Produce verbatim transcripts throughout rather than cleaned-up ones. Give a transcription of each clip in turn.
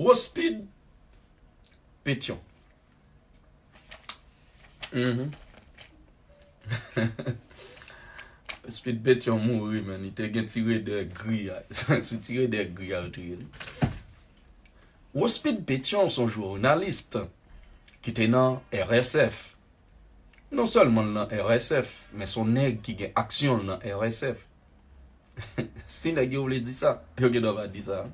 Rospid Petyon. Mhm. Speed Petyon mouri, men li te gen ti redè gri a. Se ti redè gri a yo touye li. Rospid Petyon se yon jounalis ki te nan R S F. Non sèlman l nan R S F, men se yon nèg ki gen aksyon l nan R S F. Si nèg yo vle di sa, yo gen dwa pa di sa.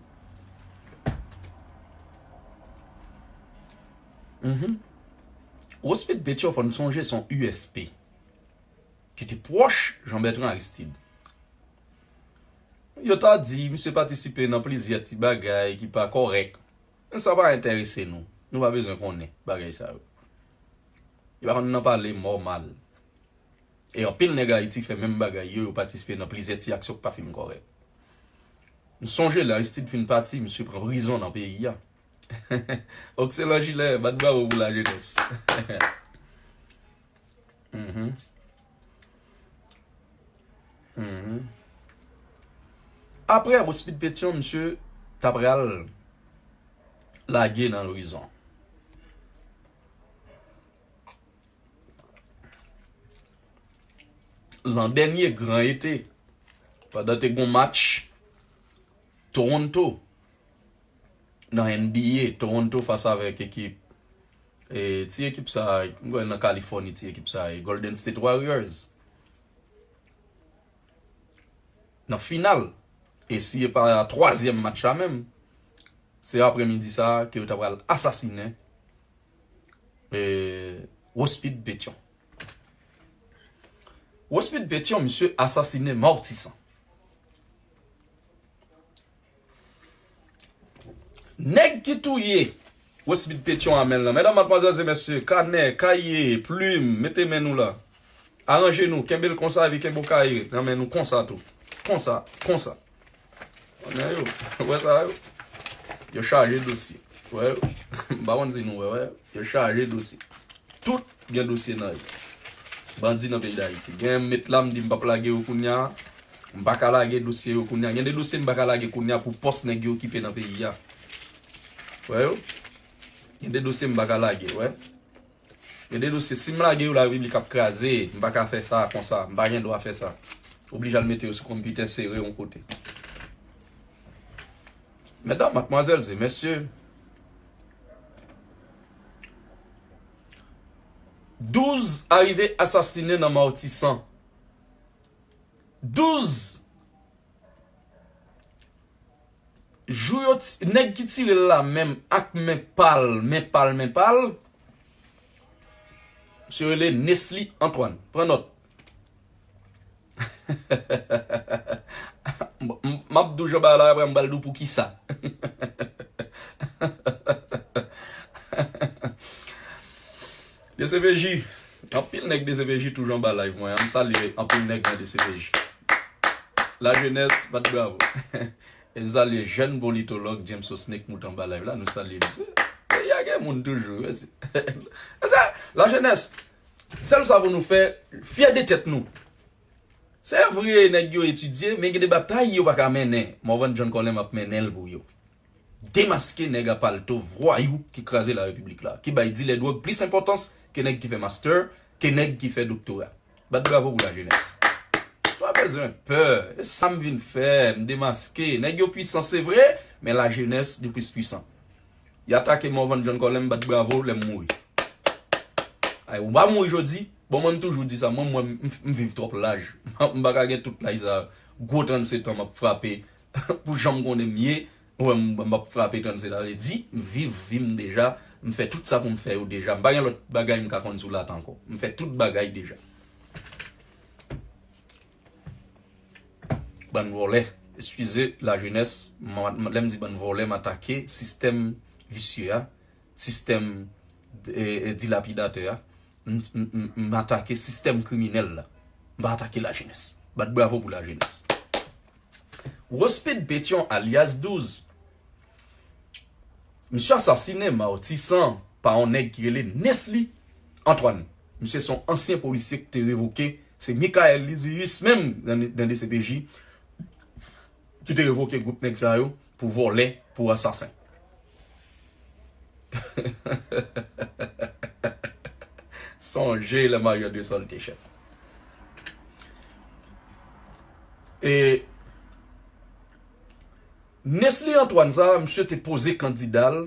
Mhm. Rospid Petyon, fò n sonje se yon U S P ki te pwòch Jean Bertrand Aristide. Yo ta di misye patisipe nan plizyè ti bagay ki pa kòrèk. Men sa pa enterese nou. Nou pa bezwen konnen bagay sa yo. Yo pa konn nan pale mò mal. E anpil nèg Ayiti fè menm bagay yo, yo patisipe nan plizyè ti aksyon k pa fin kòrèk. M sonje lè Aristide fin pati, misye pran prizon nan peyi a. Okselan Jilè, bat bravo pou lajenès. Mhm. Mhm. Apre Rospid Petyon, misye ta pral lage nan prizon. Lan dènye gran ete, pandan te gon match Toronto nan N B A, Toronto fas avèk ekip, e, ti ekip sa, m kwè nan Kalifòni, ti ekip sa, e, Golden State Warriors. Nan final, e si e pa twazyèm match la menm, se aprèmidi sa ke yo ta pral asasinen, e, Rospid Petyon. Rospid Petyon, misye asasinen Matisan. Nèg ki touye Rospid Petyon a men l lan. Medam, madmwazèl e mesye, kanè, kaye, plim, mete men nou la. Aranje nou, kenbe l konsa epi kenbe w kaye nan men nou konsa tou. Konsa, konsa. Konnen yo, wè sa yo? Yo chaje dosye. Wè yo? M pa konn si nou wè, wè. Yo chaje dosye. Tout gen dosye nan yo. Bandi nan peyi Dayiti. Gen m met la, m di m p ap lage yo kounye a. M pa ka lage dosye yo kounye a. Gen de dosye m pa ka lage kounye a pou pòs nèg yo okipe nan peyi a. Wè yo? Gen de dosye m pa ka lage, wè. Gen de dosye, si m lage yo, larepiblik ap kraze. M pa ka fè sa konsa. M pa gen dwa fè sa. Oblije al mete yo sou konpitè sere yon kote. Medam, madmwazèl e mesye, douz arive asasinen nan Matisan. Douz. Jou yo ti-, nèg ki tire l la menm ak men pa l, men pa l, men pa l, se rele Nesly Antoine. Pran nòt. M, m, m ap di w jan bagay la, apre m pral di w poukisa. D C P J, anpil nèg D C P J toujou anba live mwen. M salye anpil nèg nan D C P J. Lajenès, bat bravo. E m salye jèn politològ James Osnick Mouton anba live la, nou salye misye. Peyi a gen moun toujou, mèsi. Lajenès, sèl sa pou nou fè, fyè de tèt nou. Se vre, nèg yo etidye, men gen de batay yo pa ka mennen. Morvan John Colem ap mennen l pou yo. Demaske nèg a palto vwayou ki kraze larepiblik la, ki bay dilè dwòg plis enpòtans ke nèg ki fè mastè, ke nèg ki fè doktora. Bat bravo pou lajenès. Pa bezwen pè. E sa m vin fè, m demaske. Nèg yo pwisan, se vre, men lajenès, nou plis pwisan. Y atake Morvan John Colem, bat bravo, lè m mouri. Ay, ou pa mouri jodi. Bon, mwen, m toujou di sa. Mwen, mwen, m, m viv twòp laj. M pa ka gen tout laj sa. Gwo trannsetan, m ap frape. Pou jan m konnen m ye, ou wè m, m ap frape trannsetan. Sa vle di, m viv vi m deja. M fè tout sa pou m fè yo deja. M pa gen lòt bagay m ka konn sou latè ankò. M fè tout bagay deja. Bann vòlè. Eskize lajenès. M, m, lè m di bann vòlè, m atake sistèm visye a. Sistèm, e, e, dilapidatè a. M, m, m, m atake sistèm kriminèl la. M pa atake lajenès. Bat bravo pou lajenès. Rospid Petyon alyas douz. Misye asasinen Matisan pa yon nèg ki rele Nesly Antoine. Misye se yon ansyen polisye ki te revoke. Se Michael Lizius menm nan, nan D C P J ki te revoke gwoup nèg sa yo pou vòlè, pou asasen. Sonje lè Mario Andresol te chèf. E Nesly Antoine sa, misye te poze kandida l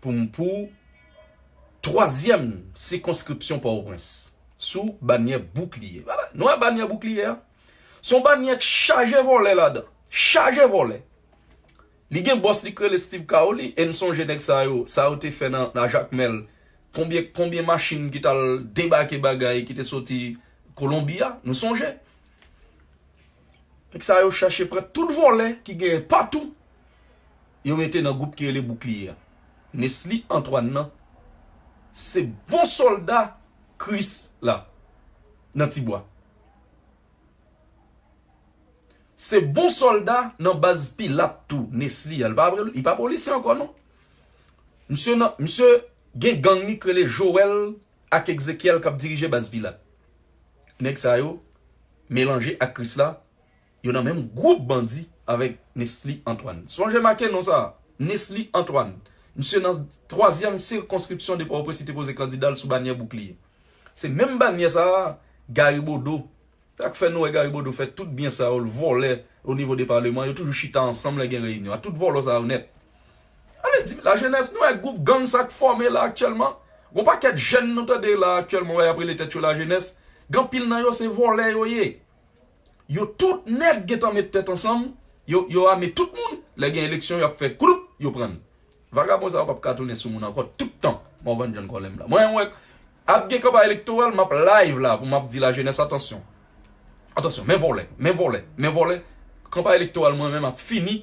pou, pou twazyèm sikonskripsyon Pòtoprens sou banyè boukliye. Vwala, nou wè banyè boukliye a? Se yon banyè k chaje vòlè ladan. Chaje vòlè. Li gen bòs li k rele Steve Caoli, e n sonje nèg sa yo, sa yo te fè nan, nan Jakmèl, konbyen, konbyen machin ki t al debake bagay ki te soti Kolonbi a, nou sonje. Nèg sa yo chache pran tout vòlè ki genyen patou, yo mete nan gwoup ki rele Boukliye a. Nesly Antoine nan, se bon sòlda Kris la, nan Tibwa. Se bon sòlda nan baz Pilat tou, Nesly a. Li pa, li pa polisye ankò, non. Misye nan, misye gen gang li k rele Joel ak Ezekiel k ap dirije baz Pilat. Nèg sa yo melanje ak Kris la, yo nan menm gwoup bandi avèk Nesly Antoine. Sonje make non sa a, Nesly Antoine. Misye nan twazyèm sikonskripsyon de Pòtoprens, li te poze kandida l sou banyè boukliye. Se menm banyè sa a, Gary Bodeau. Sa k fè nou wè Gary Bodeau fè tout byen sa yo, l vòlè o nivo de paleman, yo toujou chita ansanm lè gen reyinyon. A tout vòlò sa yo nèt. Ale di, lajenès, nou wè gwoup gang sa k fòme la aktyèlman. Gon pakèt jèn nou tande la aktyèlman, wè y ap rele tèt yo lajenès. Gen anpil nan yo se vòlè yo ye. Yo tout nèt gentan met tèt ansanm, yo, yo ame tout moun. Lè gen eleksyon, y ap fè kroup, yo pran. Vagabon sa yo p ap ka tounen sou moun ankò tout tan. Morvan John Colem la. Mwen, mwen, ap gen kanpay elektoral, m ap live la pou m ap di lajenès, atansyon. Atansyon, men vòlè, men vòlè, men vòlè. Kanpay elektoral mwen menm ap fini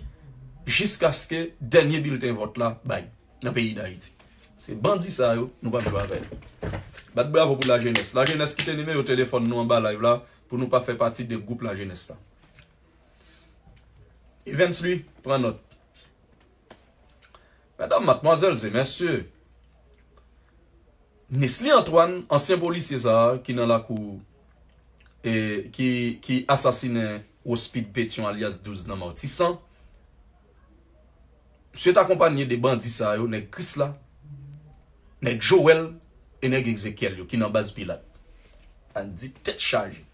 jiskaske dènye bilten vòt la bay nan peyi Dayiti. Se bandi sa yo, nou p ap jwe avè yo. Bat bravo pou lajenès. Lajenès, kite nimewo telefòn nou anba live la pou nou pa fè pati de gwoup lajenès la. Evens, li, pran nòt. Medam, madmwazèl e mesye, Nesly Antoine, ansyen polisye sa a ki nan lakou, e, ki, ki asasinen Rospide Pétion alyas Douz nan Matisan, misye t akonpanye de bandi sa yo, nèg Kris la, nèg Joel e nèg Ezekiel yo ki nan baz Pilat. Ann di tèt chaje.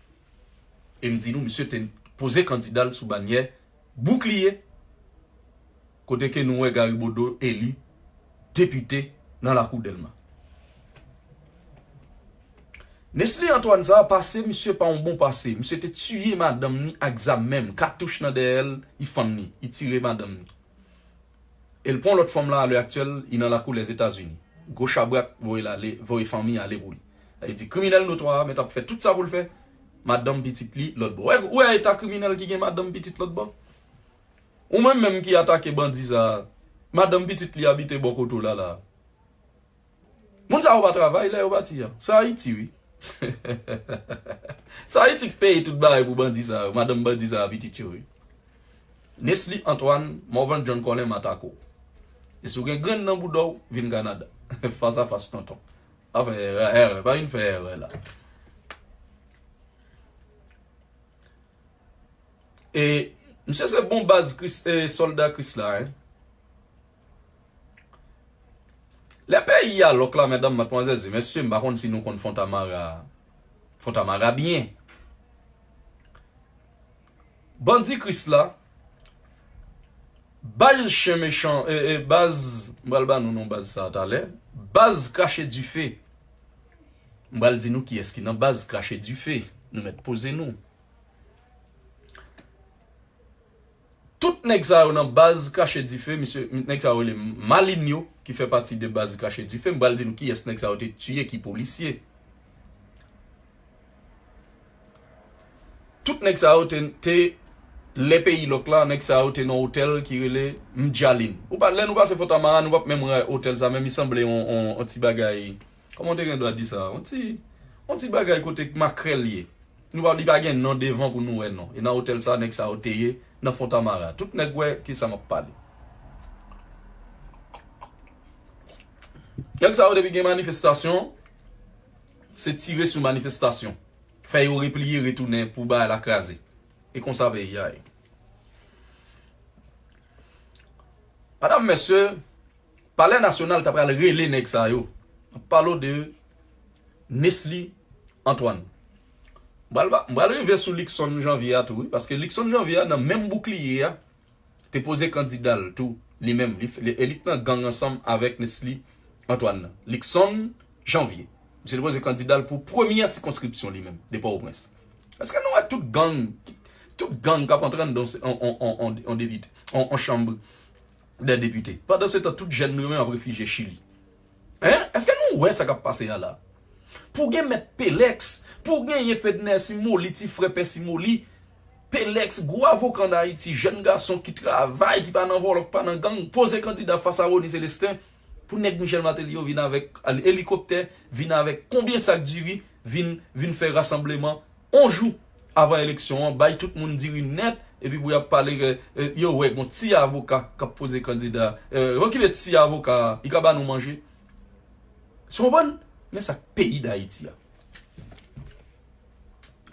E m di nou, misye te poze kandida l sou banyè Boukliye, kote ke nou wè Gary Bodeau eli depite nan lakou Dèlma. Nesly Antoine sa a pase misye pa yon bon pase. Misye te tiye madanm ni ak zam menm. Katouch nan dèyè l, li fann li. Li tire madanm ni. E l pran lòt fanm la, alè aktyèl, li nan lakou Lèzetazini. Gwo chabrak voye l ale, voye fanmi ale pou li. Sa vle di, kriminèl notwa a mèt ap fè tout sa pou l fè. Madanm pitit li lòt bò. Ou wè, ou wè eta kriminèl ki gen madanm pitit lòt bò? Ou menm menm ki atake bandi sa a, madanm pitit li abite bò kote w la la. Moun sa yo pa travay lè yo pati a. Se Ayiti, wi. Se Ayiti k peye tout bagay pou bandi sa yo, madanm bandi sa yo, pitit yo, wi. Nesly Antoine, Morvan John Colem atake w. E si w gen grenn nan bouda w, vin Kanada. Fas a fas, tonton. Pa fè erè, erè, pa vin fè erè la. E misye se bon baz Kris, e, sòlda Kris la, en. Lè peyi a lòk la, medam, madmwazèl e mesye, m pa konn si nou konn Fontamara, Fontamara byen. Bandi Kris la, baz chen mechan, e, e, baz, m pral ba nou non baz sa a talè, baz Krache Dife. M pral di nou kiyès ki nan baz Krache Dife. Nou mèt poze nou. Tout nèg sa yo nan baz Krache Dife, misye, nèg sa yo rele Malin yo, ki fè pati de baz Krache Dife. M pral di nou kiyès nèg sa yo te tiye, ki polisye. Tout nèg sa yo te, te, lè peyi lòk la, nèg sa yo te nan otèl ki rele Mdjalin. Ou pa, lè nou pase Fontamara, nou p ap menm wè otèl sa, menm li sanble yon, yon, yon ti bagay. Kòman w te gen dwa di sa? Yon ti, yon ti bagay kote makrèl ye. Nou pa, li pa gen non devan pou nou wè non. E nan otèl sa, nèg sa yo te ye, nan Fontamara. Tout nèg wè kisa m ap pale. Nèg sa yo, depi gen manifestasyon, se tire sou manifestasyon. Fè yo repliye, retounen pou bagay la kraze. E konsa peyi a ye. Madam, mesye, Palè Nasyonal ta pral rele nèg sa yo. M ap pale w de Nesly Antoine. M pral, m pral rive sou Luckson Janvier a tou, wi, paske Luckson Janvier a nan menm boukliye a, te poze kandida l tou, li menm, li, li, e li t nan gang ansanm avèk Nesly Antoine nan. Luckson Janvier. Misye te poze kandida l pou premyè sikonskripsyon li menm, de Pòtoprens. Èske nou wè tout gang, tout gang k ap antre anndan yon, yon, yon, yon, yon depite, yon, yon chanm dè depite? Pandan se tan, tout jèn nou yo menm ap refijye Chili. Hein? Èske nou wè sa k ap pase a la? Pou gen mèt Pelex, pou genyen Fedner Simoli, ti frè Pè Simoli, Pelex, gwo avoka ann Ayiti, jèn gason ki travay, ki pa nan vòlò, ki pa nan gang, poze kandida fas a Rony Célestin, pou nèg Michel Martelly yo vin avèk elikoptè, vin avèk konbyen sak diri, vin, vin fè rasanbleman yon jou avan eleksyon an, bay tout moun diri nèt, epi pou y ap pale ke, eh, yo wè gon ti avoka k ap poze kandida. Eh, okipe ti avoka a, li ka ba nou manje. Sa w konprann? Men sa k peyi Dayiti a.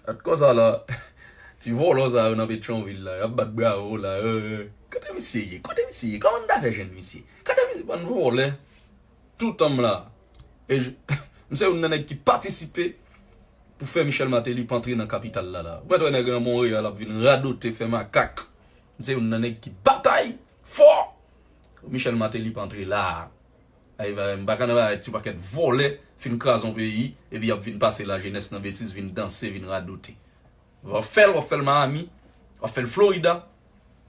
Gad konsa la, ti vòlò sa yo nan Petyonvil la, y ap bat bravo la. Eh, eh. Kote misye ye? Kote misye ye? Kòman n ta fè jwenn misye? Kote misye? Bann vòlè. Toutan m la. E j-, m se youn nan nèg ki patisipe pou fè Michel Martelly pa antre nan kapital la, la. Ou mèt wè nèg nan Monreyal ap vin radote, fè makak. M se youn nan nèg ki batay fò pou Michel Martelly pa antre la. Ay, va, m pa ka nan bagay ti pakèt vòlè fin kraze yon peyi, epi y ap vin pase lajenès nan betiz, vin danse, vin radote. W ap fè l, w ap fè l Miami, w ap fè l Florida,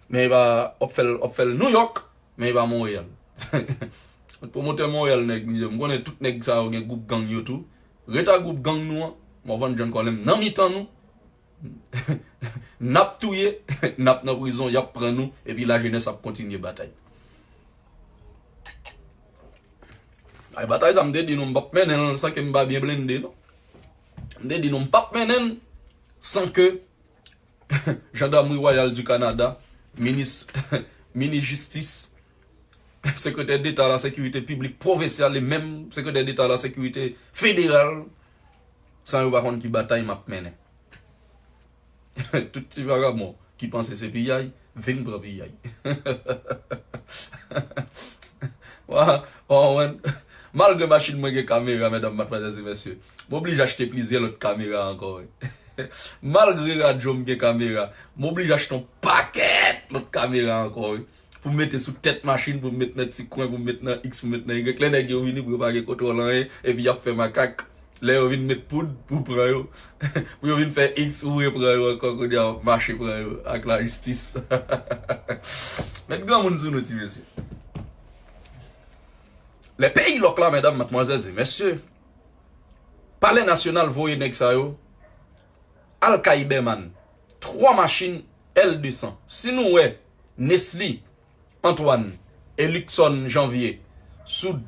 men e pa, w ap fè l, w ap fè l New York, men e pa Monreyal. Pwomotè Monreyal nèg, mizè. M konnen tout nèg sa yo gen gwoup gang yo tou. Ret a gwoup gang nou an, m ap vann John Colem nan mitan nou. N ap touye, n ap nan prizon, y ap pran nou, epi lajenès ap kontinye batay. Ay, batay sa, m te di nou, m p ap mennen l san ke m pa byen blende, non. M te di nou, m p ap mennen l san ke Jandamri Wayal di Kanada, minis, minis jistis, sekretè deta la sekirite piblik pwovensyal e menm sekretè deta la sekirite federal, san yo pa konn ki batay m ap mennen. Tout ti vagabon ki panse se piyay, vin pran piyay. Wa, wa, wa. Malgre machin mwen gen kamera, medam, matmwazèl e mesye, m oblije achte plizyè lòt kamera ankò, wi. Malgre radyo m gen kamera, m oblije achte yon pakèt lòt kamera ankò, wi. Pou m mete sou tèt machin, pou m met nan ti kwen, pou m met nan X, pou m met nan Y. Lè nèg yo vini, pou yo pa gen kontwòl anyen, epi y ap fè makak. Lè yo vin met poud, pou pran yo. Pou yo vin fè X, ou repran yo ankò, kounye a w ap mache pran yo ak lajistis. Met granmoun sou nou, ti mesye. Lè peyi lòk la, medam, matmwazèl e mesye, Palè Nasyonal voye nèg sa yo al kay Bèman. Twa machin L de san. Si nou wè Nesly Antoine e Luckson Janvier sou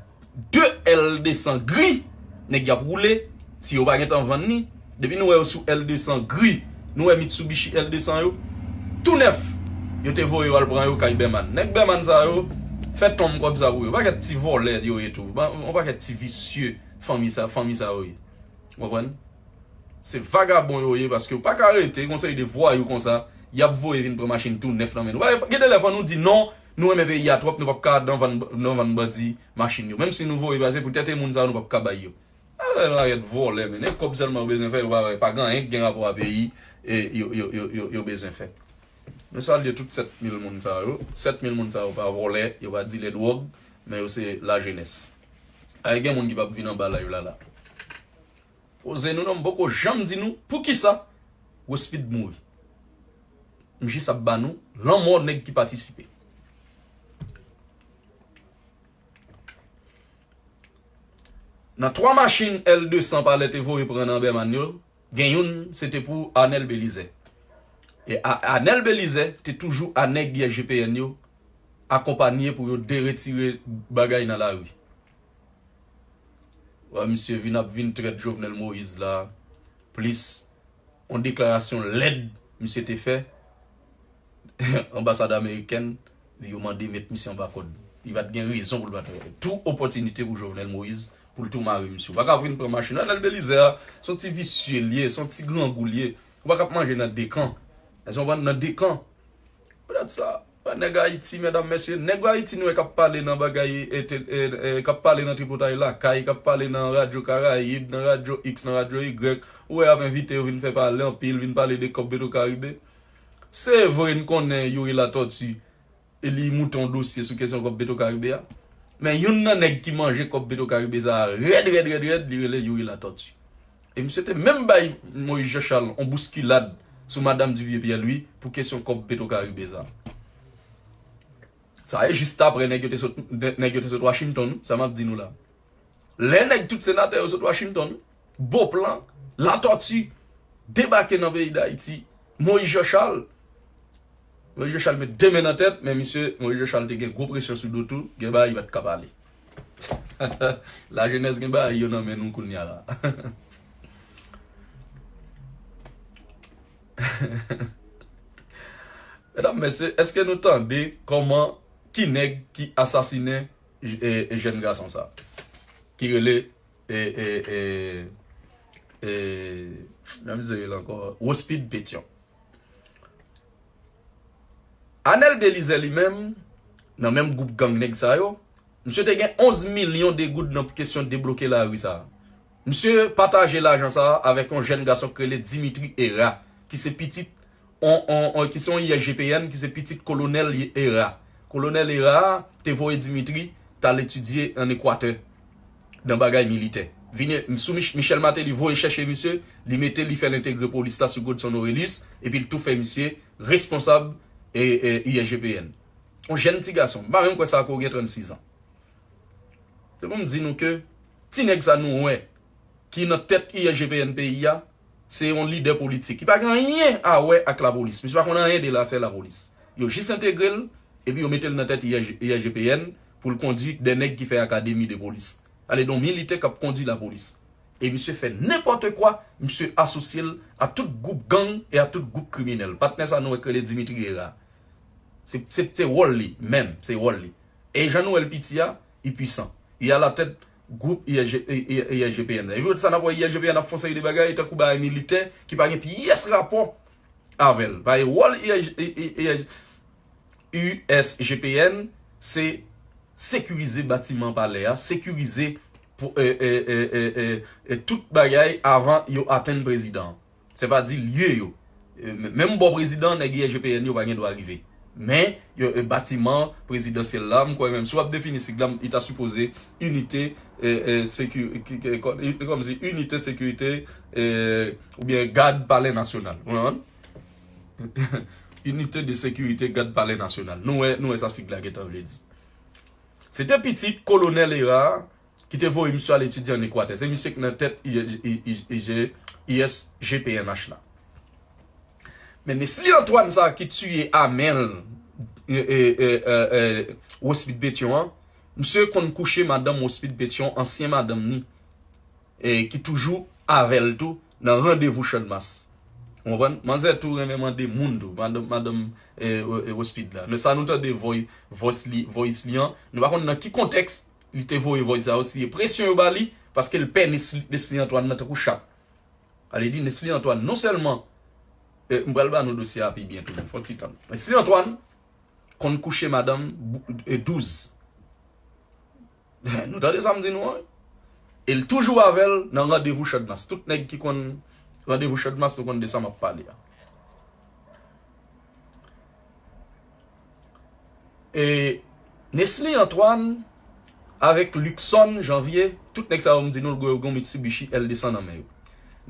de L de san gri, nèg y ap woule, si yo pa gentan vann li, depi nou wè yo sou L de san gri, nou wè Mitsubishi L de san yo, tou nèf, yo te voye yo al pran yo kay Bèman. Nèg Bèman sa yo, fè tonm kòb sa pou yo. Pakèt ti vòlè yo ye tou. Yon pakèt ti visye fanmi sa, fanmi sa yo ye. Ou konprann? Se vagabon yo ye, paske yo pa ka rete, gon seri de vwayou konsa, y ap voye vin pran machin tou nèf nan men nou. Gade lè fò nou di non, nou renmen peyi a twòp, nou p ap ka nan vann, nan vann bandi machin yo. Menm si nou voye pase pou tèt e moun sa yo, nou p ap ka bay yo. Alè, arèt vòlè, men e kòb sèlman yo bezwen fè, yo pa, pa gen anyen ki gen rapò a peyi, e yo, yo, yo, yo, yo bezwen fè. Nou salye tout sèt mil moun sa yo. Sèt mil moun sa yo pa vòlè, yo pa dilè dwòg, men yo se lajenès. Ay, gen moun ki p ap vin anba live la, la. Poze nou non, m poko janm di nou poukisa Wespid mouri. M jis ap ba nou lanmò nèg ki patisipe. Nan twa machin L de san Palè te voye pran nan Bèman yo, gen youn, se te pou Anèl Belizè. E A-, Anèl Belizè te toujou a nèg I S G P N yo akonpanye pou yo deretire bagay nan lari. Wè, misye vin ap vin trèt Jovenel Moïse la, plis yon deklarasyon lèd misye te fè, anbasad amerikèn, yo mande met misye anba kòd. Li pa t gen rezon pou l pa t fè. Tou opòtinite pou Jovenel Moïse, pou l tou mare misye. Ou pa ka vin pran machin. Anèl Belizè a, se yon ti visye l ye, se yon ti grangou l ye. Ou pa ka ap manje nan de kan. Èske w konprann? Nan de kan. Poutèt sa, Nèg Ayiti, medam, mesye, nèg Ayiti nou wè k ap pale nan bagay, e, te- e, e, k ap pale nan tripotay lakay, k ap pale nan Radyo Karayib, nan Radyo X, nan Radyo Y, ou wè y ap envite yo vin fè pale anpil, vin pale de kòb Petro Karibe. Se vre, n konnen Youri Latortue, e li moute yon dosye sou kesyon kòb Petro Karibe a. Men youn nan nèg ki manje kòb Petro Karibe sa a rèd, rèd, rèd, rèd, li rele Youri Latortue. E misye te menm bay Moïse Jean Charles yon bouskilad sou madanm Duvivier Pierre Louis pou kesyon kòb Petro Karibe sa. Sa e jis apre nèg yo te sot, nèg yo te sot Washington, wi, sa m ap di nou la. Lè nèg tout senatè yo sot Washington, Beauplan, Latortue, debake nan peyi Dayiti, Moïse Jean Charles, Moïse Jean Charles met de men nan tèt, men misye, Moïse Jean Charles te gen gwo presyon sou do tou, gen bagay li pa t ka pale. Lajenès gen bagay yo nan men nou kounye a la. Medam, mesye, èske nou tande kòman, ki nèg ki asasinen, e, e, jèn gason sa? Ki rele, e, e, e, e, menm se rele ankò, Rospide Pétion. Anel Belizaire li menm, nan menm gwoup gang nèg sa yo, misye te gen onz milyon de goud nan kesyon debloke lari sa a. Misye pataje lajan sa a avèk yon jèn gason ki rele Dimitri Hera, ki se pitit, on, on, on, ki se yon I S G P N, ki se pitit kolonèl Hera. Kolonèl Hera te voye Dimitri t al etidye ann Ekwatè nan bagay militè. Vini, sou Mich- Michel Martelly voye chèche misye, li mete li fè l entegre polis la sou Godson Orélus, epi l tou fè misye responsab, e, e, I S G P N. Yon jèn ti gason, m pa menm kwè sa ke w gen trannsis an. Se pou m di nou ke ti nèg sa nou wè ki nan tèt I S G P N peyi a, se yon lidè politik. Li pa gen anyen a wè ak lapolis. Misye pa konn anyen de afè lapolis. Yo jis entegre l, epi yo mete l nan tèt I S G, I S G P N pou l kondui de nèg ki fè akademi de polis. Ale, de yon militè k ap kondui lapolis. E misye fè nenpòt kwa, misye asosye l a tout gwoup gang e a tout gwoup kriminèl. Patnè sa nou wè k rele Dimitri Hera. Se, se, se wòl li, menm, se wòl li. E jan nou wè l piti a, li pwisan. Li alatèt gwoup I S G, I- I- I S G P N nan. E sa n ap wè I S G P N ap fè yon seri de bagay, tankou bagay militè, ki pa gen pyès rapò avè l. Paske wòl I S G, I- I- I S G, U S G P N, se sekirize batiman palè a, sekirize pou, e, e, e, e, e, e, tout bagay avan yo atenn prezidan an. Se pa di lye yo. E, men- menm bò prezidan, nèg I S G P N yo pa gen dwa rive. Men, yo, e, batiman prezidansyèl la, m kwè menm, si w ap defini sig la, li ta sipoze inite, e, e, seku- ki- ki- kò- kòmsi inite sekirite, e, oubyen gad palè nasyonal. Ou konprann? Inite de sekirite gad palè nasyonal. Nou wè, nou wè sa sig la gentan vle di. Se te pitit kolonèl Hera a ki te voye misye al etidye ann Ekwatè. Se misye ki nan tèt I- I- I- I- I S G P N H la. Men Nesly Antoine sa ki tiye Amel, e, e, e, e, e, Rospide Pétion an, misye konn kouche madanm Rospide Pétion, ansyen madanm ni, e, ki toujou avè l tou nan randevou Channmas. Ou konprann? Manzè tou renmen mande moun tou, madanm, madanm, e, e, e, Rospide la. Men sa nou tande voice, voice li, voice li an, nou pa konn nan ki kontèks li te voye voice sa yo, si e presyon yo ba li, paske l pè Nesly, Nesly Antoine nan tankou chat. Sa vle di Nesly Antoine, non sèlman, e, m pral ba nou dosye a pi byen tou, fè yon ti tann. Nesly Antoine konn kouche madanm bou- e, douz. Nou tande sa m di nou an? E l toujou avè l nan randevou Channmas. Tout nèg ki konn randevou Channmas, nou konn de sa m ap pale a. E Nesly Antoine avèk Luckson Janvier, tout nèg sa yo m di nou l gwo yo gen Mitsubishi L de san nan men yo.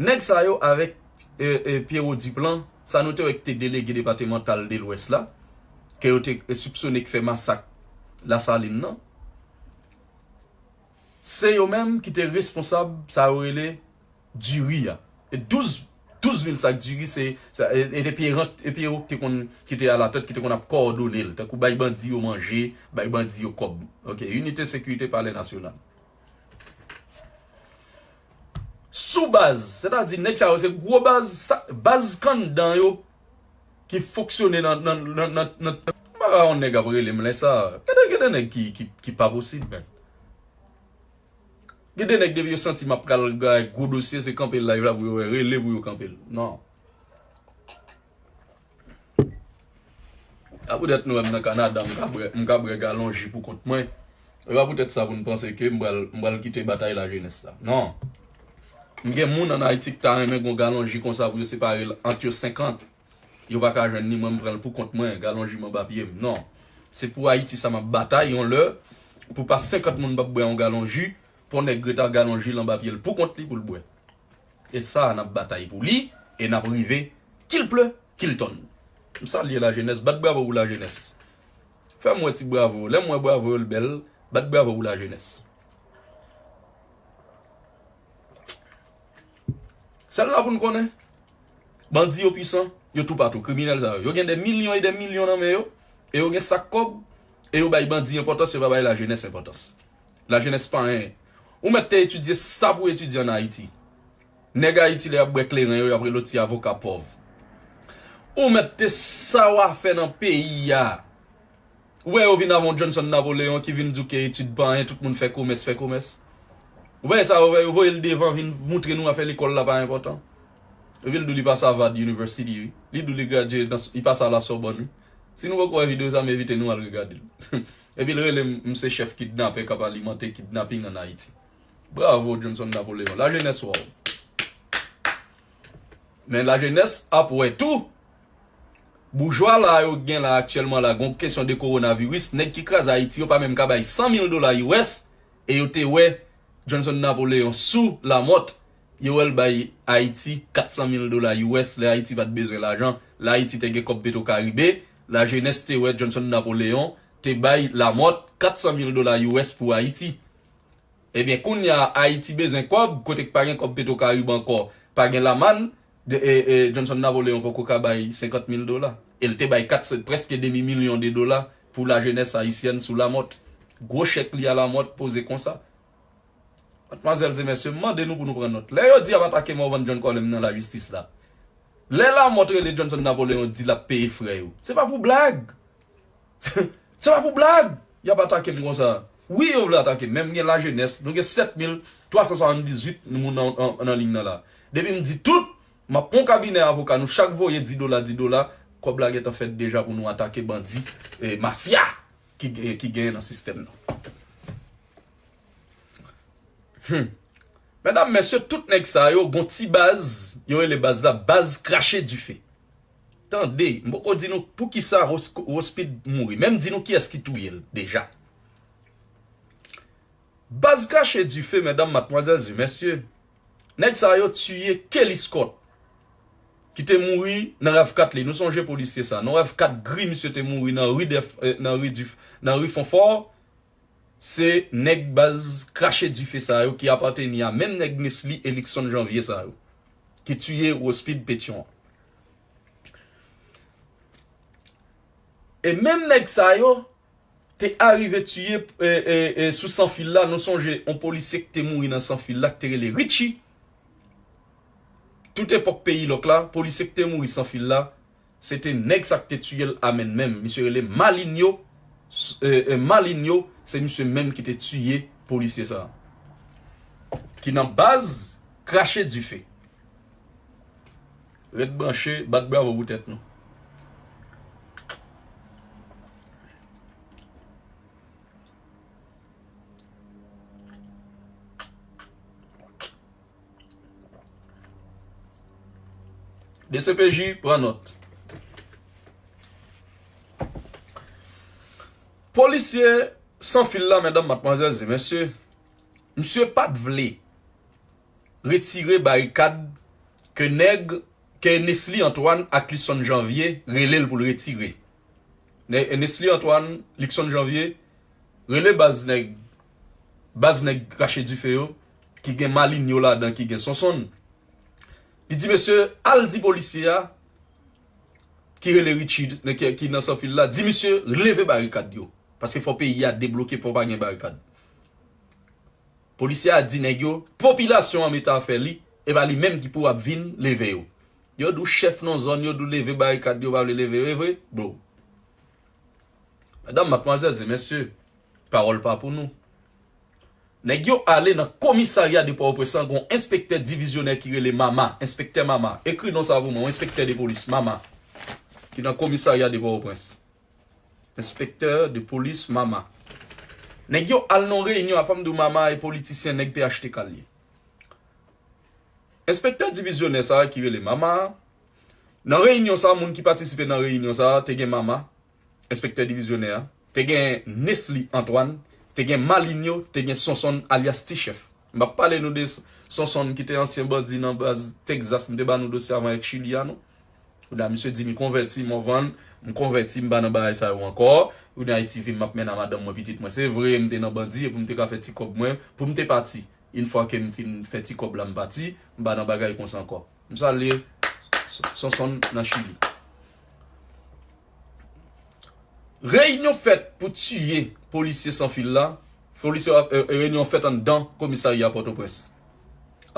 Nèg sa yo avèk, e, e, Pierrot Duplan, sa nou te wè ki te delege depatèmantal de Lwès la, ke yo te, e, sipsone k fè masak Lasalin nan, se yo menm ki te responsab sa yo rele diri a. E douz, douz mil sak diri, se, se, e, e te Pierrot, e Pierrot ki te konn, ki te alatèt, ki te konn ap kòdone l, tankou bay bandi yo manje, bay bandi yo kòb. Ok, inite sekirite palè nasyonal. Sou baz, sètadi nèg sa yo se gwo baz, sa, baz kanndan yo ki fonksyone nan, nan, nan, nan, nan, m pa ka wè yon nèg ap rele m lè sa. Gade, gade nèg ki, ki, ki pa posib, men. Gen de nèg depi yo santi m ap pral gay gwo dosye, se kanpe live la pou yo wè, rele pou yo kanpe l. Non. A poutèt nou wè m nan Kanada, m ka bwè, m ka bwè galon ji pou kont mwen. E pa poutèt sa pou n panse ke m pral, m pral kite batay lajenès la. Non. M gen moun ann Ayiti ki ta renmen gon galon ji konsa pou yo separe l ant yo senkant. Yo pa ka jwenn ni mwen, m pran l pou kont mwen, galon ji m anba pye m. Non. Se pou Ayiti sa m ap batay yon lè, pou pa senkant moun p ap bwè yon galon ji, pou yon nèg ret ak galon ji l anba pye l pou kont li pou l bwè. E sa a, n ap batay pou li, e n ap rive, qu'il pleuve, qu'il tonne. M salye lajenès, bat bravo pou lajenès. Fè m wè ti bravo, lè m wè bravo yo l bèl, bat bravo pou lajenès. Sèl sa pou n konnen, bandi yo pwisan, yo toupatou, kriminèl sa yo. Yo gen dè milyon e dè milyon nan men yo, e yo gen sak kòb, e yo bay bandi enpòtans, yo pa bay lajenès enpòtans. Lajenès pa anyen. Ou mèt te etidye sa pou etidye ann Ayiti. Nèg Ayiti lè y ap bwè kleren yo, y ap rele w ti avoka pòv. Ou mèt te sa w a fè nan peyi a. Ou wè yo vin avè yon Johnson Napoléon ki vin di w ke etid pa anyen, tout moun fè komès, fè komès. Ou wè sa yo fè, yo voye l devan vin moutre nou afè lekòl la pa enpòtan. Epi l di w li pase Harvard University, wi. Li di w li gradye nan, li pase a la Sorbonne, wi. Si nou poko wè videyo sa, m envite nou al regade l. Epi l rele m, m se chèf kidnapè k ap alimante kidnaping ann Ayiti. Bravo, Johnson Napoléon. Lajenès, waw. Men lajenès ap wè tou. Boujwa la yo gen la aktyèlman la, gon kesyon de kowonaviris, nèg ki kraze Ayiti yo pa menm ka bay san mil dola U S, e yo te wè Johnson Napoléon sou Lamothe, yo wè l bay Ayiti kat san mil dola U S, lè Ayiti pa t bezwen lajan, lè Ayiti te gen kòb Petro Caribe, lajenès te wè Johnson Napoléon te bay Lamothe kat san mil dola U S pou Ayiti. Ebyen, kounye a, Ayiti bezwen kòb, kote k pa gen kòb Petro Caribe ankò, pa gen lamann, de, e, e, Johnson Napoléon poko ka bay senkant mil dola. E l te bay kat, prèske demi milyon de dola pou lajenès ayisyèn sou Lamothe. Gwo chèk li a Lamothe poze konsa. Madmwazèl e mesye, m mande nou pou nou pran nòt. Lè yo di y ap atake Morvan John Colem nan lajistis la, lè Lamothe rele Johnson Napoléon di l ap peye frè yo, se pa pou blag. Se pa pou blag y ap atake m konsa. Wi, yo vle atake m, men m gen lajenès. Nou gen sèt mil twa san swasanndizuit moun nan, nan, nan liy nan la. Depi m di tout, m ap pran yon kabinè avoka, nou chak voye di dola, di dola, kòb la gentan fèt deja pou nou atake bandi, e, mafya ki, ki genyen nan sistèm nan. Hmm. Medam, mesye, tout nèg sa yo, gon ti baz, yo rele baz la, baz krache dife. Tande, m poko di nou poukisa Ros-, Rospid mouri. Menm di nou kiyès ki touye l deja. Baz krache dife, medam, madmwazèl e mesye. Nèg sa yo tiye Kelly Scott, ki te mouri nan RAV kat li. Nou sonje polisye sa. Nan RAV kat gri, misye te mouri nan ri Dèf-, eh, nan ri Dif-, nan ri Fonfò. Se nèg baz krache dife sa yo ki apateni a menm nèg Nesly e Luckson Janvier sa yo, ki tiye Rospid Pétion an. E menm nèg sa yo te arive tiye, e, e, e, sou Sanfil la, nou sonje yon polisye ki te mouri nan Sanfil la, ki te rele Richie. Tout epòk peyi lòk la, polisye ki te mouri Sanfil la, se te nèg sa k te tiye l a menn menm. Misye rele Malinho. S-, e, e, Malinho, se misye menm ki te tiye polisye sa a. Ki nan baz krache dife. Ret branche, bat bravo pou tèt nou. D C P J, pran nòt. Polisye Sanfil la, medam, madmwazèl e mesye, misye pa t vle retire barikad ke nèg, ke Nesly Antoine ak Luckson Janvier rele l pou l retire. Ne-, Nesly Antoine, Luckson Janvier, rele baz nèg, baz nèg krache dife yo, ki gen Malinho ladan, ki gen Sonsonn. Li di, mesye, al di polisye a, ki rele Richie, ki, ki nan Sanfil la, di misye leve barikad yo. Paske fò peyi a debloke, fò pa gen barikad. Polisye a di nèg yo, popilasyon an mete afè li, e pa li menm ki pou ap vin leve yo. Yo di w chèf nan zòn, yo di w leve barikad, yo pa vle leve yo, e vre? Bro. Medam, madmwazèl e mesye, pawòl pa pou nou. Nèg yo ale nan komisarya de Pòtoprens lan, gon enspektè divizyonè ki rele Mama, enspektè Mama. Ekri non sa pou mwen, yon enspektè de polis, Mama, ki nan komisarya de Pòtoprens. Enspektè de polis Mama. Nèg yo al nan reyinyon, a fòm di w Mama e politisyen nèg P H T K l ye. Enspektè divizyonè sa a ki rele Mama a, nan reyinyon sa a, moun ki patisipe nan reyinyon sa a, te gen Mama, enspektè divizyonè a, te gen Nesly Antoine, te gen Malinho, te gen Sonson alyas Ti Chèf. M ap pale nou de S-, Sonson ki te ansyen bandi nan baz Texas, m te ba nou dosye avan avèk Chili a, non. Kounya misye di m konvèti, m vann, m konvèti, m pa nan bagay sa yo ankò. Kounya Ayiti vin m ap mennen madanm mwen, pitit mwen. Se vre, m te nan bandi, e pou m te ka fè ti kòb mwen, pou m te pati. Yon fwa ke m fin fè ti kòb la, m pati, m pa nan bagay konsa ankò. M salye S-, Sonson nan Chili. Reyinyon fèt pou tiye polisye san fil la. Polisye, e, e, reyinyon fèt anndan komisarya Pòtoprens.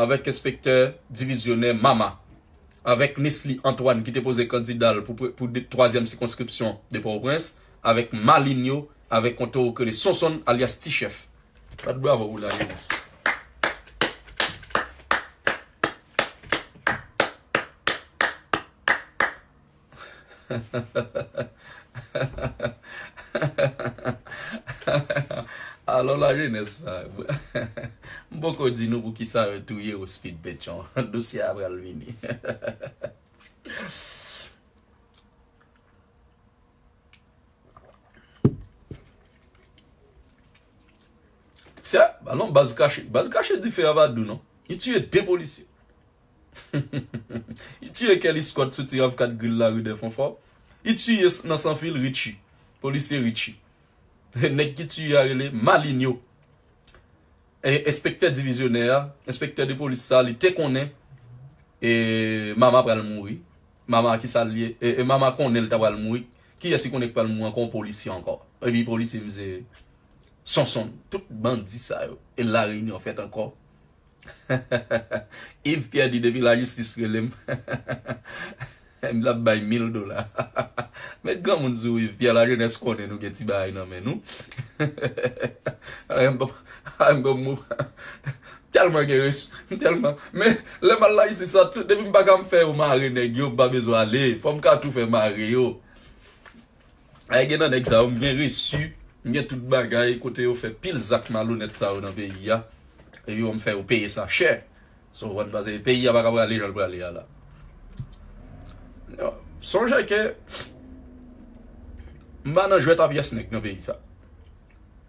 Avèk enspektè divizyonè Mama. Avèk Nesly Antoine ki te poze kandida l pou, pou de, twazyèm sikonskripsyon de Pòtoprens. Avèk Malinho, avèk yon towo k rele Sonson alyas Ti Chèf. Bat bravo pou lajenès. Alò lajenès sa, m poko di nou pou kisa yo touye Rospid Petion. Dosye a pral vini. Se, alon baz kache. Baz kache dife a pa dou non. Li tiye de polisye. Li tiye Kelly Scott sou ti avkat grill la ri Dèfonfò. Li tiye s-, nan san fil Richie. Polisye Richie. Nèg ki tiye a rele Malinho. E, enspektè divizyonè a, enspektè de polis sa, li te konnen, e, Mama pral mouri. Mama ki sa l ye, e, e, Mama konnen l ta pral mouri. Kiyès ki konnen ki pral mouri ankò? Yon polisye ankò. Epi polisye misye Sonson, tout bandi sa yo. E la reyinyon fèt ankò. Yves Pierre di depi lajistis rele m, m l ap bay mil dola. Met granmoun sou Yves Pierre, lajenès konnen nou gen ti bagay nan men nou. Ay, m p-, ay, m p-, m tèlman gen res-, m tèlman, men lè m al lajistis sa, tout, depi m pa ka m fè yo mare nèg yo, m pa bezwen ale. Fò m ka tou fè mare yo. Ay, gen nan nèg sa yo, m gen resi, m gen tout bagay, kote yo fè pil zak malonèt sa yo nan peyi a. Epi yo m fè yo peye sa chè. So, w konn pase, peyi a pa ka prale jan l prale a la. Yo, sonje ke m pa nan jwèt a pyès nèg nan peyi sa.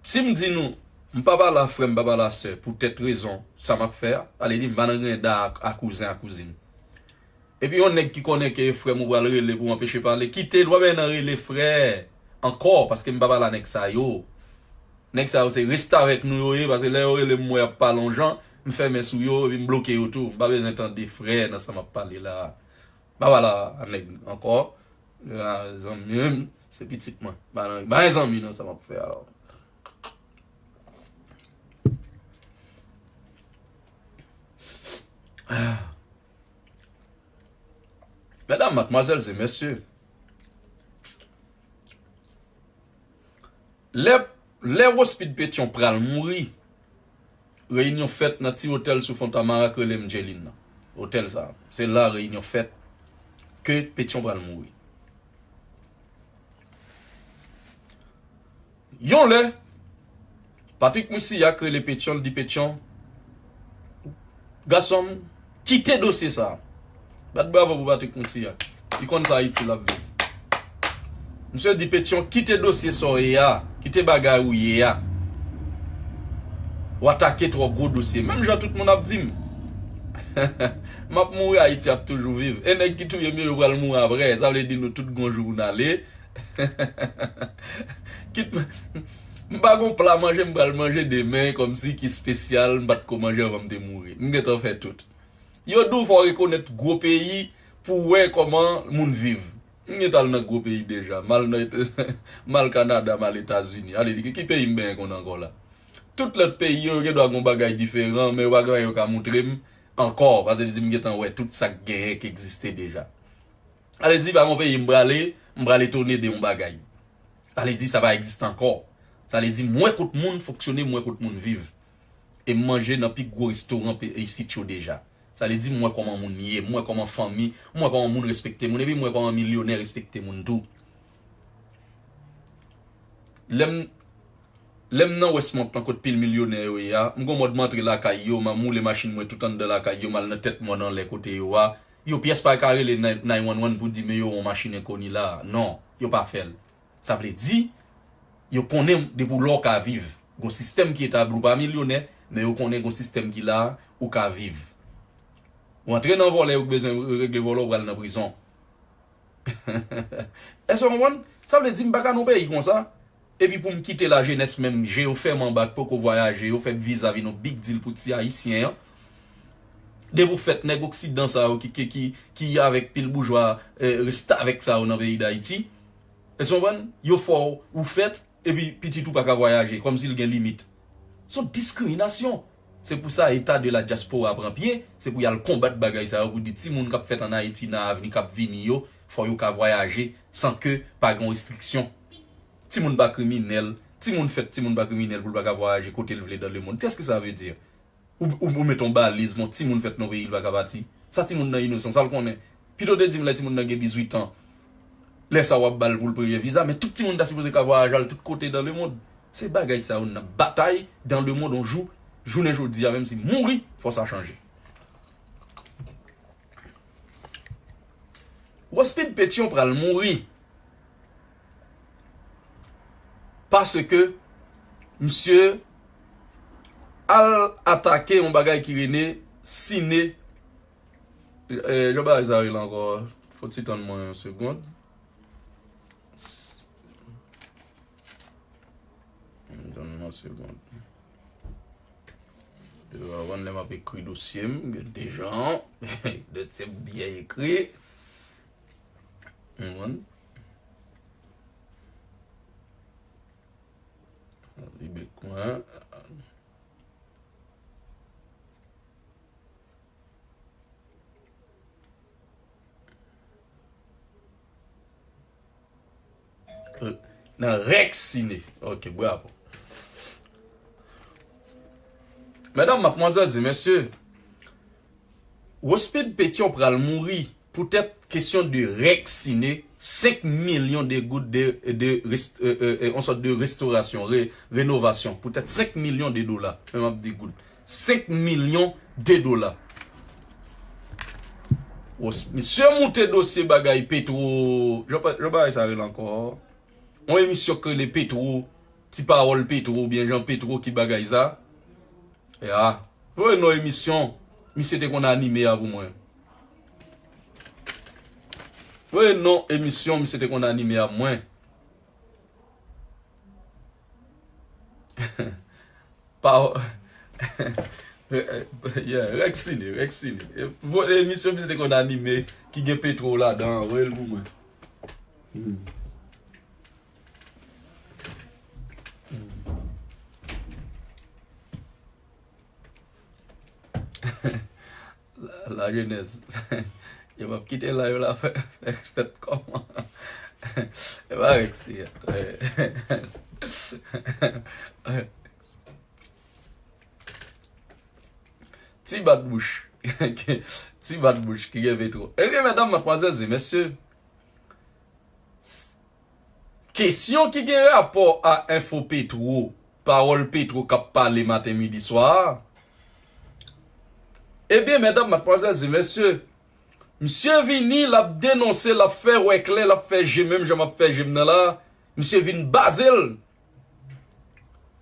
Si m di nou, m pa pale a frè, m pa pale a sè, poutèt rezon sa m ap fè a, sa vle di m pa nan grenn da a, a kouzen, a kouzin. Epi yon nèg ki konnen ke e frè m ou pral rele pou anpeche pale, kite l, w ap nan rele frè ankò, paske m pa pale a nèg sa yo. Nèg sa yo se restavèk nou yo ye, paske lè yo rele m, m wè y ap pale yon jan, m fèmen sou yo, epi m bloke yo tou. M pa bezwen tande frè nan sa m ap pale la a. M pa pale a nèg ankò. A, zanmi m, se pitit mwen. M pa nan, m pa gen zanmi nan sa m ap fè a. Medam, madmwazèl e mesye, lè, lè Rospid Petion pral mouri, reyinyon fèt nan ti otèl sou Fontamara k rele Mdjelin nan. Otèl sa, se la reyinyon fèt ke Petion pral mouri. Yon lè, Patrick Moussilhac rele Petion, l di Petion, gason m, kite dosye sa a. Bat bravo pou Patrick Moussilhac. Li konn sa Ayiti l ap viv. Misye di Petion, kite dosye sa w ye a, kite bagay ou ye a. W atake twò gwo dosye. Menm jan tout moun ap di m. M ap mouri, Ayiti ap toujou viv. E nèg ki touye m yo, yo pral mouri apre. Sa vle di nou tout gon jou pou n ale. Kit m pa gon pla manje m pral manje demen, kòmsi ki espesyal, m pa t ko manje anvan m te mouri. M gentan fè tout. Yo di w fò w rekonèt gwo peyi pou w wè kòman moun viv. M gentan al nan gwo peyi deja. M al nan, m al Kanada, m al Etazini. Ale di, ki, ki peyi m benyen konn ankò la? Tout lòt peyi yo, yo gen dwa gon bagay diferan, men yo pa gen anyen yo ka moutre m ankò. Paske li di m gentan wè tout sa k genyen, k egziste deja. Sa vle di, pa gon peyi m prale, m pral etone de yon bagay. Sa vle di, sa pa egziste ankò. Sa vle di, m wè kot moun fonksyone, m wè kot moun viv. E m manje nan pi gwo restoran pe-, isit yo deja. Sa vle di, m wè kòman moun ye, m wè kòman fanmi, m wè kòman moun respekte moun, epi m wè kòman milyonè respekte moun tou. Lè m, lè m nan Westmont lan kot pil milyonè yo ye a, m gon mòd m antre lakay yo, m a moule machin mwen tout anndan lakay yo, m al nan tèt mòn anlè kote yo a. Yo pyès pa ka rele nine one one pou di men yo wè yon machin enkoni la. Non, yo pa fè l. Sa vle di, yo konnen depi w la w ka viv. Gon sistèm ki etabli, w pa milyonè, men yo konnen gon sistèm ki la, ou ka viv. Ou antre nan vòlè, yo bezwen regle vòlè, w pral nan prizon. Èske w konprann? Sa vle di m pa ka nan yon peyi konsa. Epi pou m kite lajenès menm, je yo fèmen anba k poko vwayaje, yo fè viza vin yon big deal pou ti Ayisyen an. Depi w fèt nèg oksidan sa yo ki, ki, ki, ki avèk pil boujwa, eh, restavèk sa yo nan peyi Dayiti. Èske w konprann? Yo fè w, ou fèt, epi pitit ou pa ka vwayaje, kòmsi l gen limit. Se yon diskriminasyon. Se pou sa eta de la dyaspora pran pye, se pou y al konbat bagay sa yo, pou di timoun k ap fèt ann Ayiti nan avni k ap vini yo, fò yo ka vwayaje san ke pa gen restriksyon. Timoun pa kriminèl, timoun fèt, timoun pa kriminèl pou l pa ka vwayaje kote l vle dans le monde. Qu'est-ce que ça veut dire? Ou, ou, ou met yon baliz, bon, timoun fèt nan peyi, li pa ka pati. Sa timoun nan inosan, sa l konnen? Pito te di m lè timoun nan gen dizuit an, lè sa w ap ba l pou l premye viza, men tout timoun ta sipoze ka vwayaje al tout kote dans le monde. Se bagay sa yo n ap batay dans le monde yon jou, jounen jodi a, menm si mouri, fò sa chanje. Rospid Petion pral mouri. Paske misye al atake yon bagay ki rele Sine. Eh, jan bagay sa rele ankò? Fò ti tann mwen yon segond. Tann mwen yon segond. Devan lè m ap ekri dosye m, gen dejan. Dosye m byen ekri. Ou konprann? Biblik mwen. Nan Rèk Sine. Ok, bravo. Medam, madmwazèl e mesye, Rospid Petion pral mouri poutèt kesyon de Rèk Sine, senk milyon de goud de, de rest-, euh, euh, euh, yon sòt de restorasyon, re-, renovasyon, poutèt senk milyon de dola. Men m ap di goud. Senk milyon de dola. Wos-, misye moute dosye bagay Petro, jan pa, jan bagay sa rele ankò? Yon emisyon k rele Petro, Ti Pawòl Petro, oubyen Jan Petro ki bagay sa. Ya. Voye non emisyon misye te konn anime a pou mwen. Voye non emisyon misye te konn anime a pou mwen. Pa, yeah, Rèk Sine, Rèk Sine. E, vo-, emisyon misye te konn anime ki gen Petro ladan, voye l pou mwen. Hmm. Hmm. La, lajenès. Yo p ap kite live la fè, fè, fèt kòman. E pa Rex li ye. Ti bat bouch. Ti bat bouch ki gen Petro. Ebyen, medam, madmwazèl e mesye, kesyon ki gen rapò a enfo Petro, pawòl Petro k ap pale maten, midi, swa a. Ebyen, medam, madmwazèl e mesye, misye vini, l ap denonse, l ap fè wè klè, l ap fè je, menm jan m ap fè je m nan la, misye vin baze l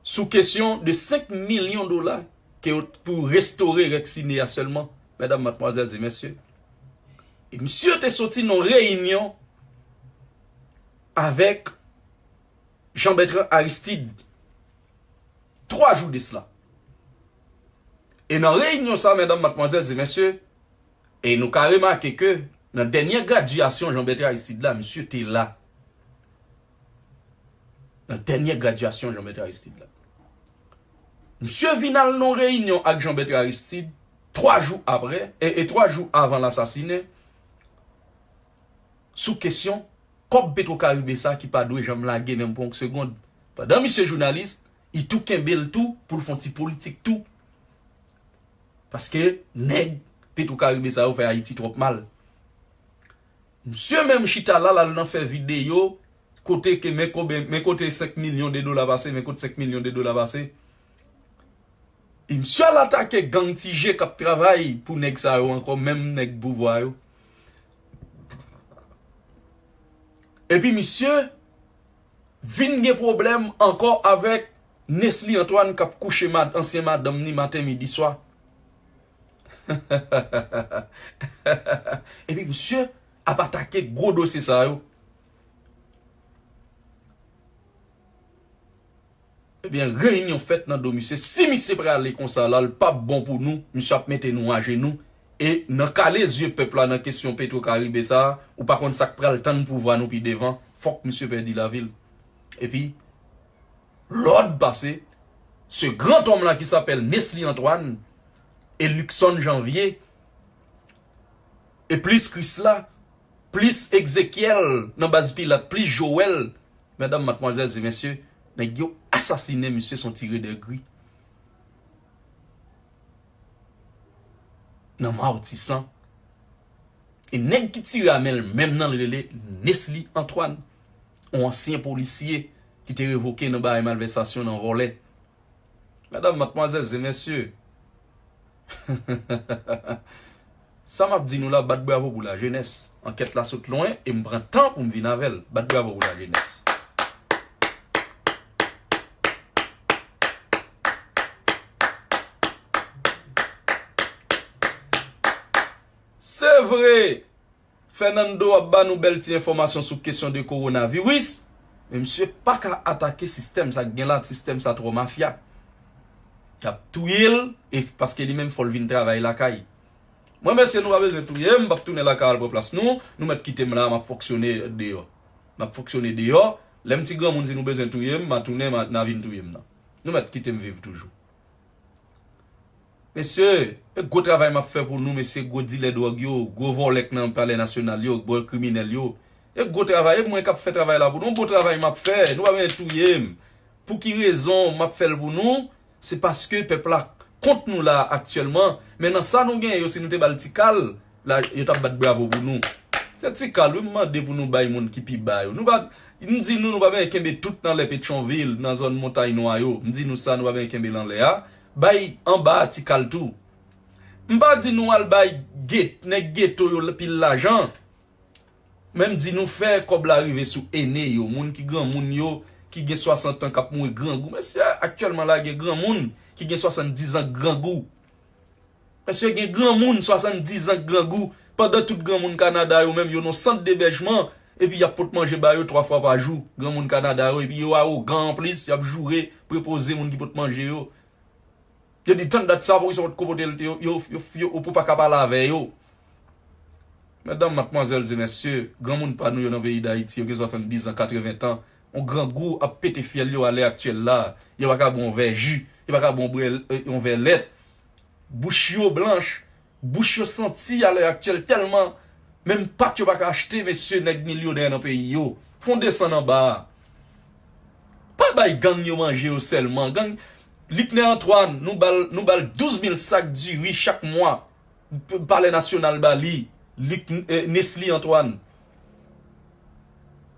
sou kesyon de senk milyon dola ke yo t-, pou restore Rèk Sine a sèlman, medam, madmwazèl e mesye. E misye te soti nan reyinyon avèk Jean Bertrand Aristide, twa jou de sila. E nan reyinyon sa, medam, madmwazèl e mesye, e nou ka remake ke nan dènye gradyasyon Jean Bertrand Aristide la, misye te la. Nan dènye gradyasyon Jean Bertrand Aristide la. Misye vin al nan reyinyon ak Jean Bertrand Aristide twa jou apre, e, e twa jou avan l asasinen, sou kesyon kòb Petro Caribe sa ki pa dwe janm lage menm pou yon segonn. Pandan misye jounalis, li tou kenbe l tou pou l fè yon ti politik tou. Paske nèg Petro Caribe sa yo fè Ayiti twòp mal. Misye menm chita la, l al nan fè videyo, Kote ke men kote, men kote senk milyon de dola pase, men kote senk milyon de dola pase. E misye al atake gang Ti Je k ap travay pou nèg sa yo ankò, menm nèg pouvwa yo. Epi misye vin gen pwoblèm ankò avèk Nesly Antoine k ap kouche mad, ansyen madanm ni maten, midi, swa. Epi misye ap atake gwo dosye sa yo. Ebyen, reyinyon fèt nan do misye. Si misye prale konsa la, l p ap bon pou nou. Misye ap mete nou ajenou. E nan kale zye pèp la nan kesyon Petro Caribe sa a, ou pa konn sa k pral tann pouvwa nou pi devan. Fòk misye pèdi lavi l. Epi, lòd pase, ce grand homme là qui s'appelle Nesly Antoine, e Luckson Janvier, e plis Krisla, plis Egzekyèl nan baz Pilat, plis Joel, medam, madmwazèl e mesye, nèg yo asasinen misye, se yon ti rèd gri nan Matisan. E nèg ki tire a men l menm nan l rele Nesly Antoine, yon ansyen polisye ki te revoke nan bagay malvèsasyon, nan vòlè. Medam, madmwazèl e mesye, sa m ap di nou la, bat bravo pou lajenès. Ankèt la sot lwen e m pran tan pou m vin avè l. Bat bravo pou lajenès. Se vre, Fernando ap ba nou bèl ti enfòmasyon sou kesyon de kowonaviris, men misye pa ka atake sistèm sa k gen la, sistèm sa twò mafya. Y ap touye l, e paske li menm fò l vin travay lakay. Mwen, mesye, nou pa bezwen touye m, m p ap tounen lakay al pran plas nou, nou mèt kite m la, m ap fonksyone deyò. M ap fonksyone deyò, lè m ti granmoun, si nou bezwen touye m, m a tounen, m a, n a vin touye m nan. Nou mèt kite m viv toujou. Mesye, e gwo travay m ap fè pou nou, mesye, gwo dilè dwòg yo, gwo vòlè k nan palè nasyonal yo, gwo kriminèl yo. E gwo travay, e mwen k ap fè travay la pou nou, gwo travay m ap fè, nou pa bezwen touye m. Pou ki rezon m ap fè l pou nou? Se paske pèp la kont nou la aktyèlman. Men nan sa nou genyen yo, si nou te ba l ti kal, la, yo t ap bat bravo pou nou. Se ti kal, wi, m mande pou nou bay moun ki pi ba yo. Nou pa, m di nou, nou pa bezwen kenbe tout nan lè Petyonvil, nan zòn Montay Nwa yo. M di nou sa, nou pa bezwen kenbe l anlè a. Bay anba a ti kal tou. M pa di nou al bay get-, nèg geto yo pil lajan. Men m di nou fè kòb la rive sou ene yo, moun ki granmoun yo, ki gen swasant an k ap mouri grangou. Mesye, aktyèlman la gen granmoun ki gen swasanndizan k grangou. Mesye, gen granmoun swasanndizan k grangou, pandan tout granmoun Kanada yo menm yo nan sant debèjman, epi y ap pot manje ba yo twa fwa pa jou. Granmoun Kanada yo, epi yo awogan anplis, y ap joure, prepoze moun ki pot manje yo. Yo di, "Tann dat sa, poukisa w pa t ko pote l, yo, yo, yo, yo, ou pa ka pale avè yo?" Medam, madmwazèl e mesye, granmoun pa nou yo nan peyi Dayiti, yo gen swasanndizan, katreven tan, yon grangou ap pete fyèl yo alè aktyèl la. Yo pa ka bwè yon vè ji, yo pa ka bwè yon bwè, eh, yon vè lèt. Bouch yo blanch, bouch yo santi alè aktyèl tèlman, menm pat yo pa ka achte, mesye, nèg milyonè nan peyi yo. Fè yon desann anba a. Pa bay gang yo manje yo sèlman. Gang, Luckner Antoine, nou ba l, nou ba l douz mil sak diri chak mwa. P-, Palè Nasyonal ba li. Luc, eh, Nesly Antoine.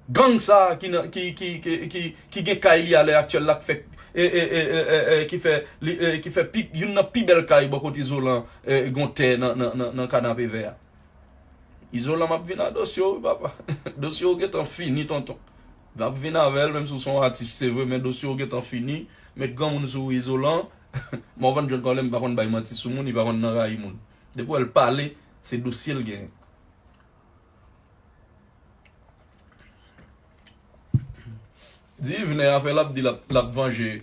Gang sa a ki nan, ki, ki, ki, ki, ki gen kay li alè aktyèl la, k fè, eh, eh, eh, eh, eh, eh, ki fè, li, eh, ki fè pi, youn nan pi bèl kay bò kote Izolan, eh, gon tè nan, nan, nan, nan Kanapevè a. Izolan, m ap vin a dosye w, wi, papa. Dosye w gentan fini, tonton. M ap vin avè l, menm si w se yon atis, se vre, men dosye w gentan fini. Met granmoun sou ou, Izolan. Morvan John Colem pa konn bay manti sou moun, li pa konn nan rayi moun. Depi w wè l pale, se dosye l genyen. Di Yvenè afè l ap di l ap, l ap vanje,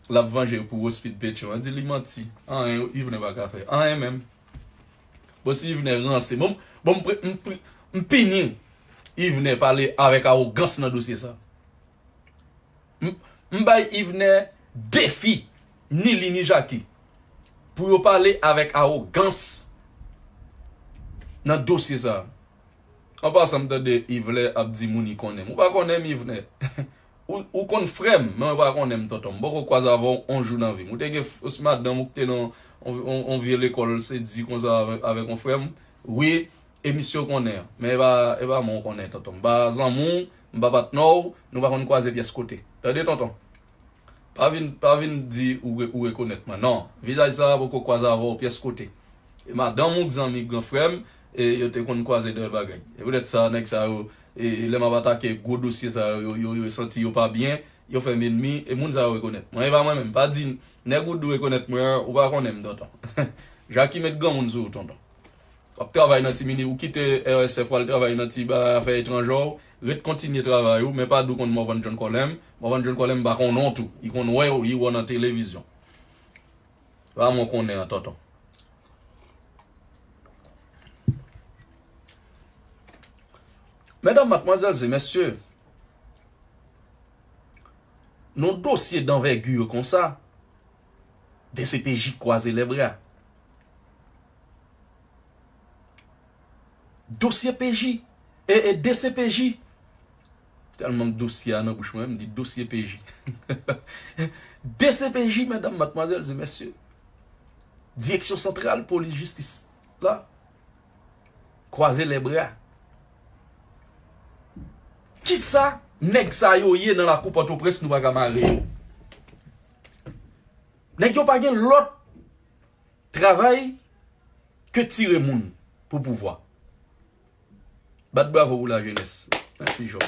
l ap vanje pou Wospit Petyon an. Di li manti. Anyen Yvenè pa ka fè. Anyen menm. Bon, si Yvenè ranse. Bon, bon, m pre-, m pre-, m pini Yvenè pale avèk awogans nan dosye sa. M, m bay Yvenè defi, ni li ni Jacky, pou yo pale avèk awogans nan dosye sa. An pasan, m tande Yvenè ap di moun li konnen m. Ou pa konnen m, Yvenè. Ou, ou konn frè m, men ou pa konnen m, tonton. M poko kwaze avè w yon jou nan vi m. Ou te gen f-, s-, madanm ou ki te nan yon, yon, yon vye lekòl, se di konsa avè-, avèk yon frè m. Wi, e misye w konnen an. Men e pa, e pa mwen w konnen, tonton. M pa zanmi w, m pa patnè w, nou pa konn kwaze pyès kote. Tande, tonton. Pa vin, pa vin di ou re-, ou rekonèt mwen. Non, vizaj sa a poko kwaze avè w pyès kote. E madanm ou k zanmi gran frè m, e yo te konn kwaze de bagay. E poutèt sa, nèg sa yo, e, e lè m ap atake gwo dosye sa yo, yo, yo, yo santi yo pa byen, yo fè m enmi, e moun sa yo rekonèt mwen. E pa mwen menm, pa di, nèg ou di w rekonèt mwen an, ou pa konnen m, tonton. Jackie met granmoun sou ou, tonton. W ap travay nan ti mini, ou kite R S F, w al travay nan ti ba afè etranjè w, ret kontinye travay ou, men pa di w konn Morvan John Colem. Morvan John Colem pa konnen w tou. Li konn wè w, li wè w nan televizyon. Pa mwen konnen an, tonton. Medam, madmwazèl e mesye, nan dosye danvègi yo konsa, D C P J kwaze lè bra. Dosye P J, e, e D C P J. Tèlman dosye a nan bouch mwen, m di dosye P J. D C P J, medam, madmwazèl e mesye. Direksyon Santral Polis Jistis la. Kwaze lè bra. Kisa nèg sa yo ye nan lakou Pòtoprens nou pa ka mare yo? Nèg yo pa gen lòt travay ke tire moun pou pouvwa. Bat bravo pou lajenès. Mèsi, Jòb.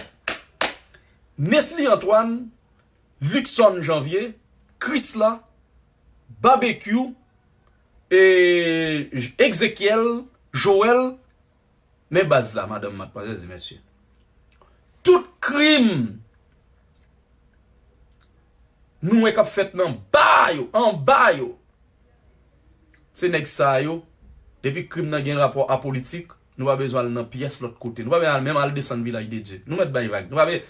Nesly Antoine, Luckson Janvier, Krisla, Babekyou, e, Ezekyèl, Joel, men baz la, madanm, madmwazèl e mesye. Tout krim nou wè k ap fèt nan ba yo, anba yo, se nèg sa yo, depi krim nan gen rapò a politik, nou pa bezwen al nan pyès lòt kote. Nou pa bezwen al menm al desann Vilaj de Dye. Nou mèt bay vag. Nou pa be-,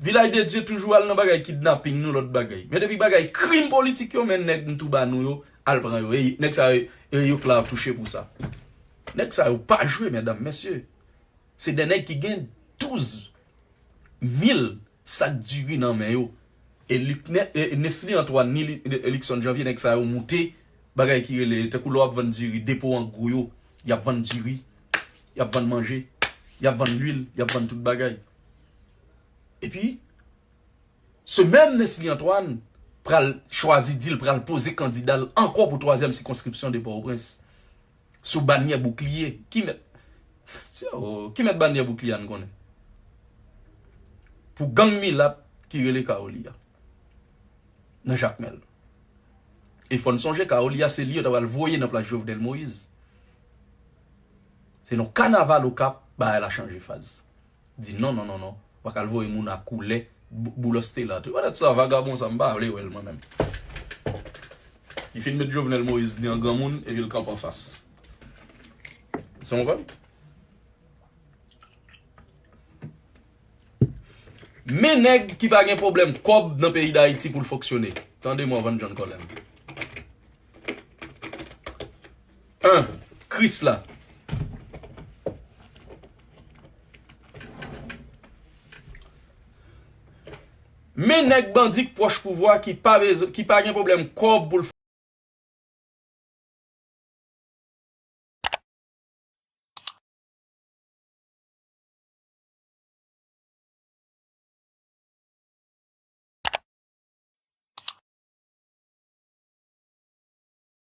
Vilaj de Dye toujou al nan bagay kidnaping, nou lòt bagay. Men depi bagay krim politik yo, men nèg m tou ba nou yo, al pran yo. E nèg sa yo, e yo k la ap touche pou sa. Nèg sa yo pa jwe, medam, mesye. Se de nèg ki gen douz mil sak diri nan men yo. E Luc Ne-, e Nesly Antoine, ni Li-, e Luckson Janvier, nèg sa yo moute, bagay ki rele, tankou lè w ap vann diri, depo an gwo yo, y ap vann diri, y ap vann manje, y ap vann lwil, y ap vann tout bagay. Epi, se menm Nesly Antoine pral chwazi di l pral poze kandida l ankò pou twazyèm sikonskripsyon de Pòtoprens. Sou banyè boukliye. Ki mèt, oh, ki mèt banyè boukliye a n konnen? Pou gang milat ki rele Kaoli a. Nan Jakmèl. E fò n sonje Kaoli a se li yo ta pral voye nan plas Jovenel Moïse. Se nan kanaval Okap, bagay la chanje faz. Di non, non, non, non. W a k al voye moun a koulè, bou-, Boulos te la tou. Poutèt sa, vagabon sa, m pa vle wè l mwen menm. Li fin met Jovenel Moïse li an granmoun, epi l kanpe anfas. Sa w konprann? Men nèg ki pa gen pwoblèm kòb nan peyi Dayiti pou l fonksyone. Tande Morvan John Colem. En, Krisla. Men nèg bandi k pwòch pouvwa ki pa bezwen, ki pa gen pwoblèm kòb pou l